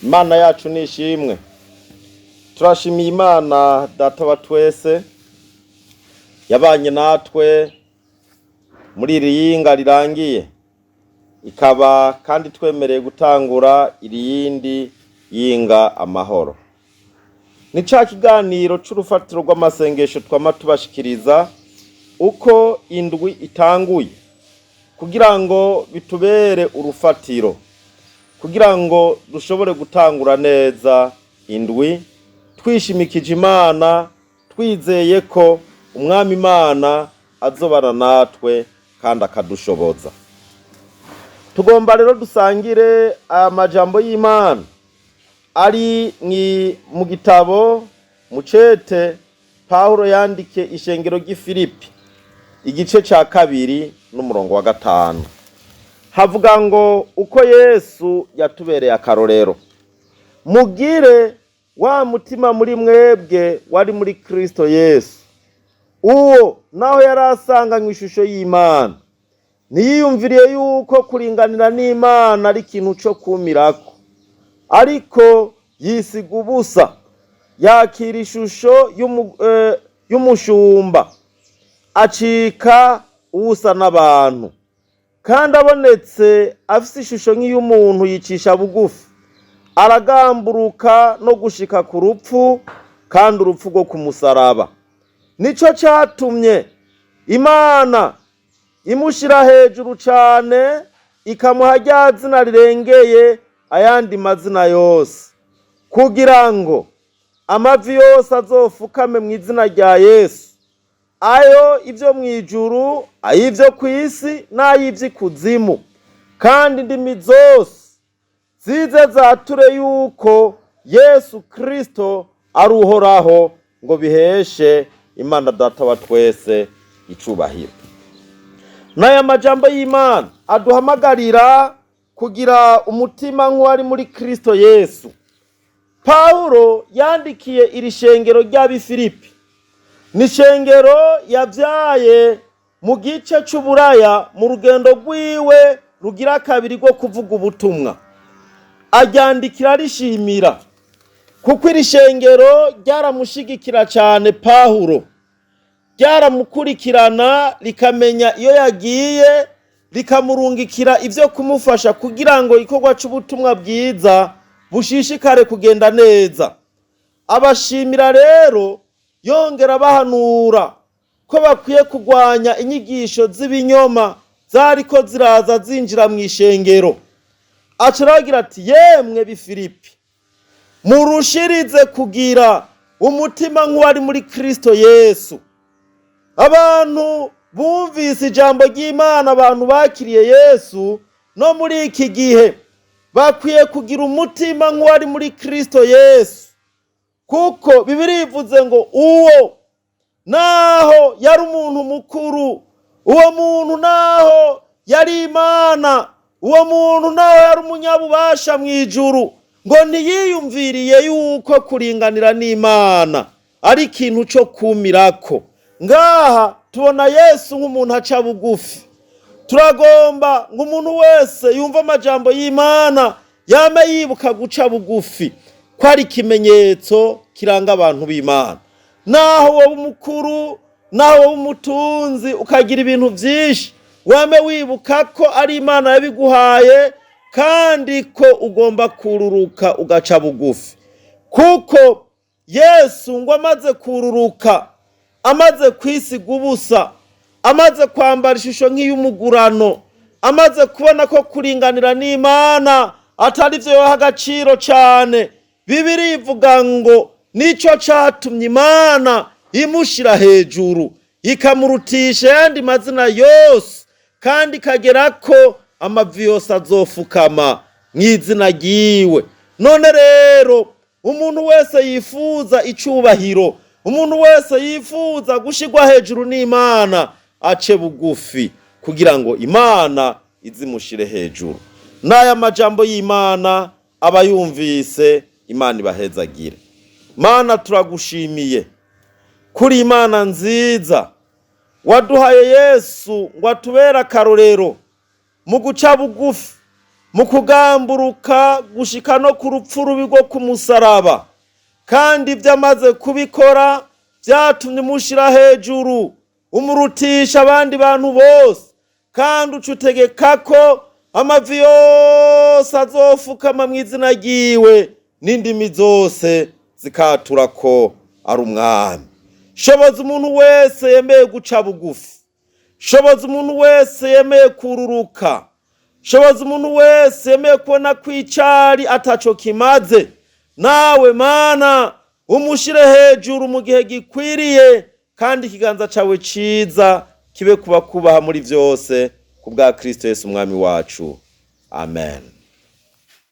Imana yacu ni ishimwe. Turashimiye Imana Data wa twese yabanye natwe muri iri yinga rirangiye, ikaba kandi twemereye gutangura iriyindi yinga amahoro. Ni ca kiganiro c'urufatiro rw'amasengesho twama tubashikiriza uko indwi itanguye, kugira ngo bitubere urufatiro, kugira ngo dushobore gutangura neza indwi twishimikije Imana, twizeye ko Umwami Imana azobana natwe kandi akadushoboza. Tugomba rero dusangire amajambo y'Imana ari mu gitabo mucete Pawulo yandikiye ishengero ry'i Filipi, igice ca kabiri n'umurongo wa gatanu. Havuga ngo uko Yesu yatubereye akarorero, mugire wa mutima muri mwebwe wari muri Kristo Yesu, uwo naho yari asanganywe ishusho y'Imana, ntiyiyumviriye yuko kuringanira n'Imana ari ikintu co kumirako, ariko yisiga ubusa, yakira ishusho y'umushumba, acika uwusa n'abantu. Kandi abonetse afise ishusho nk'iy'umuntu, yicisha bugufi, aragamburuka no gushika ku rupfu, kandi urupfu rwo ku musaraba. Nico catumye Imana imushira hejuru cane, ikamuha rya zina rirengeye ayandi mazina yose, kugira ngo amavi yose azofukame mu izina rya Yesu, ayo ivyo mw'ijuru, ay'ivyo kw'isi n'ay'ivy'ikuzimu, kandi indimi zose zize zature yuko Yesu Kristo ari Uhoraho, ngo biheshe Imana Data wa twese icubahiro. N'aya majambo y'Imana aduhamagarira kugira umutima nk'uwari muri Kristo Yesu. Pawulo yandikiye iri shengero ry'ab'i Filipi, ni ishengero yavyaye mu gice c'Uburaya mu rugendo rwiwe rugira kabiri rwo kuvuga ubutumwa. Aryandikira arishimira kuko iri shengero ryaramushigikira cane Pawulo, ryaramukurikirana, rikamenya iyo yagiye, rikamurungikira ivyo kumufasha kugira ngo igikorwa c'ubutumwa bwiza bushishikare kugenda neza. Abashimira rero, yongera abahanura ko bakwiye kurwanya inyigisho z'ibinyoma zariko ziraza zinjira mu ishengero. Aca aragira ati: "Yemwe b'i Filipi, murushirize kugira umutima nk'uwari muri Kristo Yesu." Abantu bumvise ijambo ry'Imana, abantu bakiriye Yesu, no muri iki gihe bakwiye kugira umutima nk'uwari muri Kristo Yesu, kuko Bibiliya ivuze ngo uwo naho yari umuntu mukuru, uwo muntu naho yari Imana, uwo muntu naho yari umunyabubasha mu ijuru, ngo ntiyiyumviriye yuko kuringanira n'Imana ari ikintu co kumirako. Ngaha tubona Yesu nk'umuntu aca bugufi. Turagomba ngo umuntu wese yumva amajambo y'Imana yame yibuka guca bugufi, ko ari ikimenyetso kiranga abantu b'Imana. Naho woba umukuru, naho woba umutunzi, ukagira ibintu vyinshi, wame wibuka ko ari Imana yabiguhaye, kandi ko ugomba kururuka ugaca bugufi, kuko Yesu ngo amaze kururuka, amaze kwisiga ubusa, amaze kwambara ishusho nk'iy'umugurano, amaze kubona ko kuringanira n'Imana atari vyo yoha agaciro cane, Bibiliya ivuga ngo nico catumye Imana imushira hejuru, ikamurutisha ayandi mazina yose, kandi ikagera ko amavi yose azofukama mw'izina ryiwe. None rero umuntu wese yifuza icubahiro, umuntu wese yifuza gushirwa hejuru n'Imana, ace bugufi kugira ngo Imana izimushire hejuru. N'aya majambo y'Imana aba yumvise, Imana ibahezagire. Mana, turagushimiye kuri Imana nziza waduhaye Yesu ngo atubere akarorero mu guca bugufi, Mu kugamburuka gushika no ku rupfu rubi rwo ku musaraba, kandi ibyo amaze kubikora byatumye umushyira hejuru, umurutisha abandi bantu bose, kandi uca utegeka ko amavi yose azofukama mu izina ryiwe n'indimi zose zikatura ko ari umwami. Shoboza umuntu wese yemeye guca bugufi, shoboza umuntu wese yemeye kururuka, shoboza umuntu wese yemeye kubona ko icari ataco kimaze. Nawe Mana, umushire hejuru mu gihe gikwiriye, kandi ikiganza cawe ciza kibe kuba kubaha muri vyose, ku bwa Kristo Yesu umwami wacu. Amen.